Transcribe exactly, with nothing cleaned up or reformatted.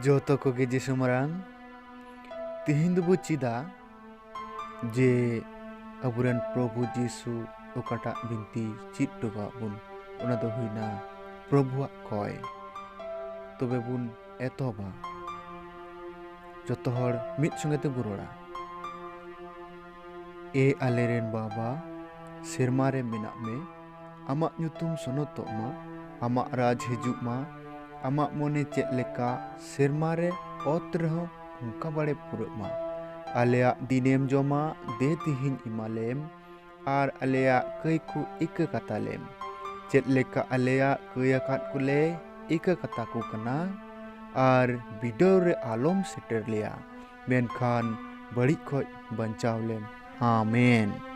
ᱡᱚᱛᱚ ᱠᱚᱜᱮ ᱡᱤᱥᱩ ᱢᱟᱨᱟᱝ᱾ ᱛᱤᱦᱤᱧ ᱫᱚᱵᱚ ᱪᱮᱫᱟ ᱡᱮ ᱟᱵᱚᱨᱮᱱ ᱯᱨᱚᱵᱷᱩ ᱡᱤᱥᱩ ᱚᱠᱟᱴᱟᱜ ᱵᱤᱱᱛᱤ ᱪᱮᱫ ᱦᱚᱴᱚ ᱠᱟᱜ ᱵᱚᱱ, ᱚᱱᱟ ᱫᱚ ᱦᱩᱭᱱᱟ ᱯᱨᱚᱵᱷᱩᱣᱟᱜ ᱠᱚᱭ᱾ ᱛᱚᱵᱮ ᱵᱚᱱ ᱮᱛᱚᱦᱚᱵᱟ᱾ ᱡᱚᱛᱚ ᱦᱚᱲ ᱢᱤᱫ ᱥᱚᱸᱜᱮ ᱛᱮᱵᱚ ᱨᱚᱲᱟ᱾ ᱮ ᱟᱞᱮᱨᱮᱱ ᱵᱟᱵᱟ, ᱥᱮᱨᱢᱟ ᱨᱮ ᱢᱮᱱᱟᱜ ᱢᱮ, ᱟᱢᱟᱜ ᱧᱩᱛᱩᱢ ᱥᱚᱱᱚᱛᱚᱜ ᱢᱟ, ᱟᱢᱟᱜ ᱨᱟᱡᱽ ᱦᱤᱡᱩᱜ ᱢᱟ, ᱟᱢᱟᱜ ᱢᱚᱱᱮ ᱪᱮᱫ ᱞᱮᱠᱟ ᱥᱮᱨᱢᱟ ᱨᱮ ᱚᱛ ᱨᱮᱦᱚᱸ ᱚᱱᱠᱟ ᱵᱟᱲᱮ ᱯᱩᱨᱟᱹᱜ ᱢᱟ᱾ ᱟᱞᱮᱭᱟᱜ ᱫᱤᱱᱮᱢ ᱡᱚᱢᱟ ᱫᱮ ᱛᱤᱦᱤᱧ ᱮᱢᱟᱞᱮᱢ, ᱟᱨ ᱟᱞᱮᱭᱟᱜ ᱠᱟᱹᱭ ᱠᱚ ᱤᱠᱟᱹ ᱠᱟᱛᱟᱞᱮᱢ, ᱪᱮᱫ ᱞᱮᱠᱟ ᱟᱞᱮᱭᱟᱜ ᱠᱟᱹᱭ ᱟᱠᱟᱫ ᱠᱚᱞᱮ ᱤᱠᱟᱹ ᱠᱟᱛᱟ ᱠᱚ ᱠᱟᱱᱟ, ᱟᱨ ᱵᱤᱰᱟᱹᱣ ᱨᱮ ᱟᱞᱚᱢ ᱥᱮᱴᱮᱨ ᱞᱮᱭᱟ, ᱢᱮᱱᱠᱷᱟᱱ ᱵᱟᱹᱲᱤᱡ ᱠᱷᱚᱡ ᱵᱟᱧᱪᱟᱣ ᱞᱮᱢ᱾ ᱟᱢᱮᱱ᱾